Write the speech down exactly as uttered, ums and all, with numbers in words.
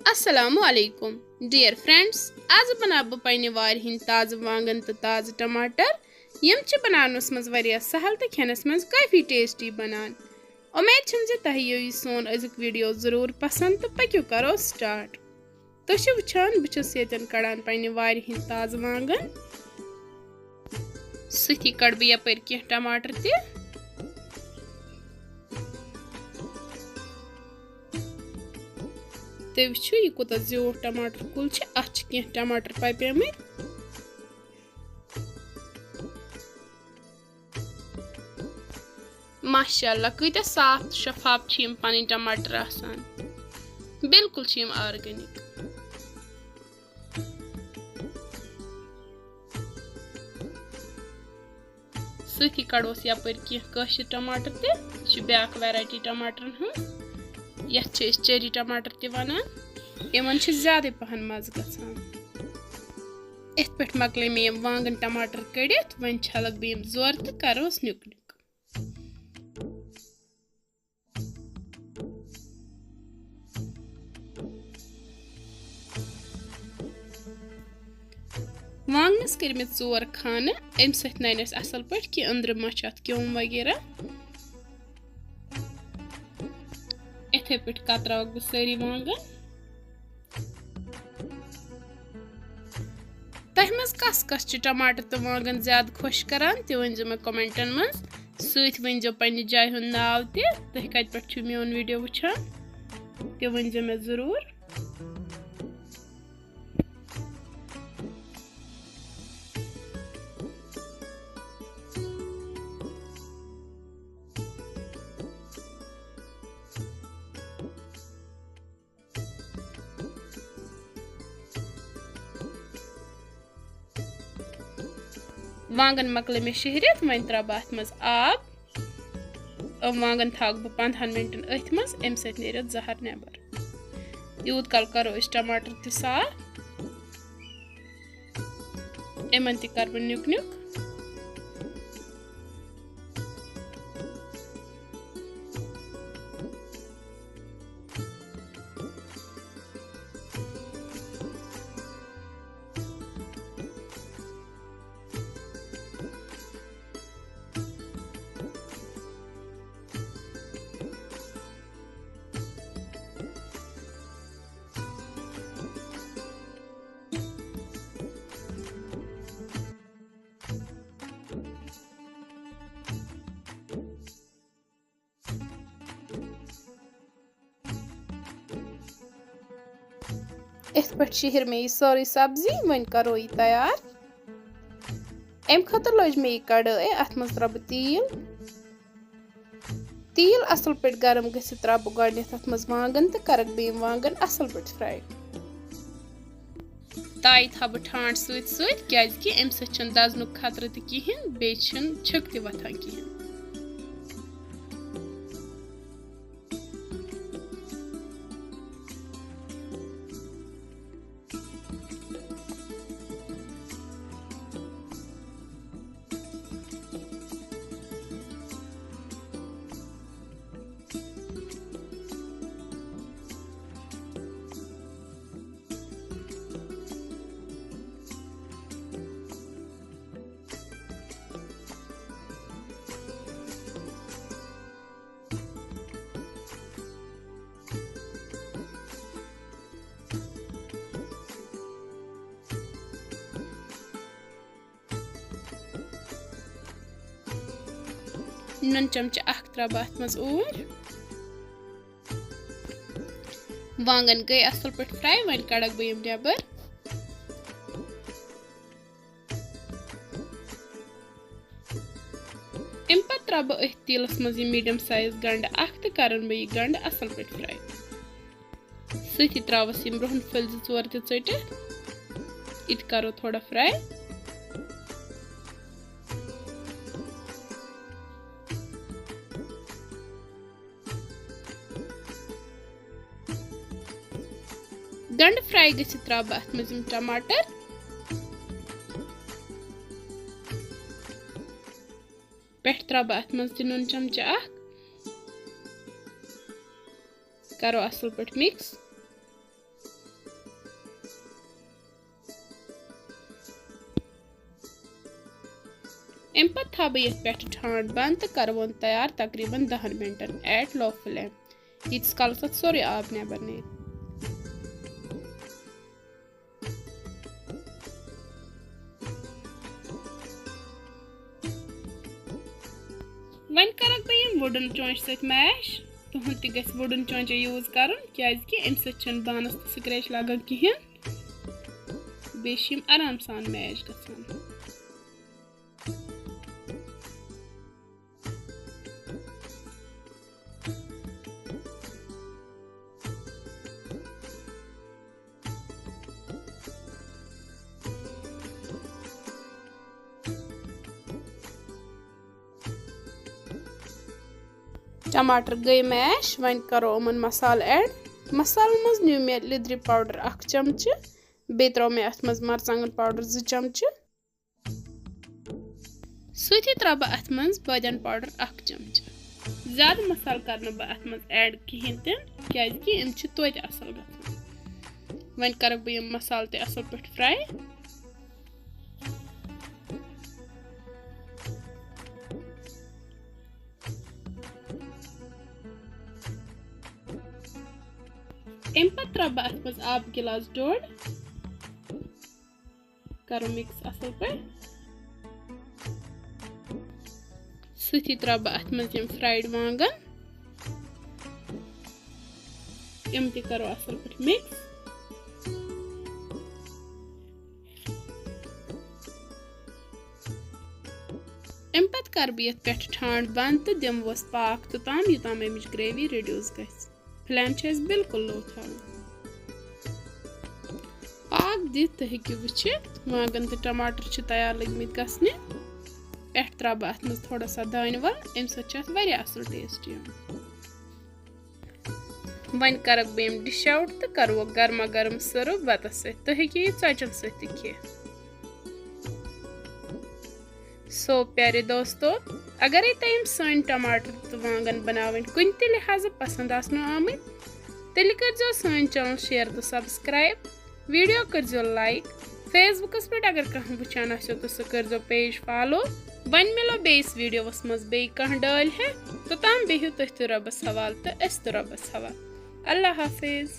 السلام علیکم dear friends, آز بناو بہٕ پننہِ وارِ ہٕنٛدۍ تازٕ وانگن تہٕ تازٕ ٹماٹر۔ یِم چھِ بناونس منٛز واریاہ سہل تہٕ کھٮ۪نس منٛز کافی ٹیسٹی بنان۔ امید چھم زِ تۄہہِ یِیو یہِ سون أزیُک ویڈیو ضروٗر پسند تہٕ پٔکِو کرو سٹارٹ۔ تُہۍ چھِو وٕچھان، بہٕ چھَس ییٚتٮ۪ن کَڑان پنٛنہِ وارِ ہِنٛدۍ تازٕ وانٛگَن۔ سۭتی کَڑٕ بہٕ یَپٲرۍ کینٛہہ ٹماٹر تہِ۔ تُہۍ وٕچھِو، یہِ کوٗتاہ زیوٗٹھ ٹماٹر کُل چھُ۔ اَتھ چھِ کینٛہہ ٹماٹر پَپیمٕتۍ۔ ماشاء اللہ، کۭتیٛاہ صاف تہٕ شفاف چھِ یِم پنٕنۍ ٹماٹر آسان۔ بالکل چھِ یِم organic۔ سۭتی کڑوس یپٲرۍ کینٛہہ کٲشِر ٹماٹر تہِ۔ یہِ چھِ بیٛاکھ variety ٹماٹرن ہٕنٛز۔ یتھ چھِ أسۍ cherry ٹماٹر تہِ ونان۔ یِمن چھِ زیادَے پہن مزٕ گژھان۔ یِتھ پٲٹھۍ مۄکلے مےٚ یِم وانگن ٹماٹر کٔڑِتھ، وۄنۍ چھلکھ بہٕ یِم زورٕ تہٕ کرہوس نیُک نیُک۔ وانگنس کٔرۍ مےٚ ژور خانہٕ، امہِ سۭتۍ ننہِ اسہِ اصل پٲٹھۍ کہِ أنٛدرٕ ما چھُ اتھ کیوٚم وغیرہ۔ یِتھے پٲٹھۍ کتراوکھ بہٕ سٲری وانگن۔ تۄہہِ منٛز کس کس چھِ ٹماٹر تہٕ وانگن زیادٕ خۄش کران، تہِ ؤنۍزیو مےٚ commentن منٛز۔ سۭتۍ ؤنۍزیو پننہِ جایہِ ہُنٛد ناو تہِ، تُہۍ کتہِ پٮ۪ٹھ چھِو میون video وٕچھان، تہِ ؤنۍزیو مےٚ ضروٗر۔ وانگن مۄکلٲے مےٚ شیہرِتھ، وۄنۍ ترٛاوٕ بہٕ اتھ منٛز آب۔ یِم وانگن تھاوٕ بہٕ پنٛدہن منٹن أتھۍ منٛز، امہِ سۭتۍ نیرِ اتھ زہر نٮ۪بر۔ یوٗت کال کرو أسۍ ٹماٹر تہِ صاف۔ یِمن تہِ کرٕ بہٕ نیُک نیُک۔ یِتھ پٲٹھۍ شیہر مےٚ یہِ سٲرٕے سبزی، وۄنۍ کرو یہِ تیار۔ اَمہِ خٲطرٕ لٲج مےٚ یہِ کڑٲے، اَتھ منٛز ترٛاوٕ بہٕ تیٖل۔ تیٖل اَصٕل پٲٹھۍ گرم گٔژھِتھ ترٛاوٕ بہٕ گۄڈٕنٮ۪تھ اَتھ منٛز وانٛگن تہٕ کرکھ بیٚیہِ یِم وانٛگن اَصٕل پٲٹھۍ fry۔ تایہِ تھاوٕ بہٕ ٹھانٛڈ سۭتۍ سۭتۍ، کیازِ کہِ اَمہِ سۭتۍ چھُنہٕ دزنُک خطرٕ تہِ کِہیٖنۍ، بیٚیہِ چھُنہٕ چھِک تہِ وۄتھان کِہیٖنۍ۔ نُن چمچہٕ اکھ ترٛاوٕ بہٕ اتھ منٛز اوٗرۍ۔ وانٛگن گٔے اصٕل پٲٹھۍ fry، وۄنۍ کڑکھ بہٕ یِم نٮ۪بر۔ اَمہِ پتہٕ ترٛاوٕ بہٕ أتھۍ تیٖلس منٛز یہِ medium size گنڈٕ اکھ تہٕ کرن بہٕ یہِ گنڈٕ اصٕل پٲٹھۍ fry۔ سۭتی ترٛاوس یِم رُہن پھٔلۍ زٕ ژور تہِ ژٔٹِتھ۔ یہِ تہِ کرو تھوڑا fry۔ گنڈٕ fry گٔژھِتھ ترٛاوٕ بہٕ اَتھ منٛز یِم ٹماٹر۔ پٮ۪ٹھٕ ترٛاوٕ بہٕ اَتھ منٛز تہِ نُن چمچہٕ اکھ۔ کرو اَصٕل پٲٹھۍ mix۔ اَمہِ پَتہٕ تھاوٕ بہٕ یَتھ پٮ۪ٹھٕ ٹھانٛڈ بنٛد تہٕ کَرٕ وۄنۍ تیار تقریٖباً دَہَن مِنٹَن at low flame، ییٖتِس کالَس اَتھ سورُے آب نٮ۪بر نیرِ۔ وۄنۍ کَرَکھ بہٕ یِم وُڈٕن چونٛچہِ سۭتۍ میش۔ تُہُنٛد تہِ گژھِ وُڈٕن چونٛچے یوٗز کَرُن، کیٛازِکہِ اَمہِ سۭتۍ چھَنہٕ بانَس تہٕ سٕکریچ لَگان کِہیٖنۍ۔ بیٚیہِ چھِ یِم آرام سان میش گژھان۔ ٹماٹر گٔے میش، وۄنۍ کرو یِمن مسالہٕ ایڈ۔ مسالہٕ منٛز نیوٗ مےٚ لیٚدرِ پاوڈر اکھ چمچہٕ، بیٚیہِ ترٛوو مےٚ اتھ منٛز مرژٕوانٛگن پاوڈر زٕ چمچہٕ۔ سۭتی ترٛاوٕ بہٕ اتھ منٛز بٲدیان پاوڈر اکھ چمچہٕ۔ زیادٕ مسالہٕ کرٕ نہٕ بہٕ اتھ منٛز ایڈ کِہیٖنۍ تہِ نہٕ، کیازِ کہِ یِم چھِ توتہِ اصل گژھان۔ وۄنۍ کرکھ بہٕ یِم مسالہٕ تہِ اصل پٲٹھۍ فراے۔ اَمہِ پتہٕ ترٛاوٕ بہٕ اتھ منٛز آبہٕ گِلاس ڈوٚڈ۔ کرو مِکس اصل پٲٹھۍ۔ سۭتی ترٛاوٕ بہٕ اتھ منٛز یِم فرایڈ وانگن۔ یِم تہِ کرو اصل پٲٹھۍ مِکس۔ اَمہِ پتہٕ کرٕ بہٕ یَتھ پٮ۪ٹھ ٹھانٛڈ بنٛد تہٕ دِمہوس پاکھ توٚتام، یوٚتام اَمِچ گریوی ریڈیوس گژھِ۔ فلیم چھِ اَسہِ بالکل لو تھاوٕنۍ۔ پاکھ دِتھ تُہۍ ہیٚکِو وٕچھِتھ، وانٛگن تہٕ ٹماٹر چھِ تیار لٔگۍ مٕتۍ گژھنہِ۔ پٮ۪ٹھ ترٛاوٕ بہٕ اَتھ منٛز تھوڑا سا دانہِ وَل، اَمہِ سۭتۍ چھُ اَتھ واریاہ اَصٕل ٹیسٹ یِوان۔ وۄنۍ کَرَکھ بہٕ یِم ڈِش آوُٹ تہٕ کَرٕ ووکھ گرما گرم سٔرٕو بَتَس سۭتۍ۔ تُہۍ ہیٚکِو یہِ ژۄچَن سۭتۍ تہِ کھٮ۪تھ۔ سو پیارے دوستو، اگرے تۄہہِ یِم سٲنۍ ٹماٹر تہٕ وانگن بناوٕنۍ کُنہِ تہِ لحاظہٕ پسند آسنو آمٕتۍ، تیٚلہِ کٔرزیو سٲنۍ چینل شیئر تہٕ سبسکرائب، ویڈیو کٔرزیو لائک، فیس بُکس پٮ۪ٹھ اگر کانٛہہ وٕچھان آسیو تہٕ سُہ کٔرزیو پیج فالو۔ وۄنۍ مِلو بیٚیِس ویڈیوس منٛز بیٚیہِ کانٛہہ ڈٲلۍ ہٮ۪تھ، توٚتام بِہِو تُہۍ تہِ رۄبس حوالہٕ تہٕ أسۍ تہِ رۄبس حوالہٕ۔ اللہ حافظ۔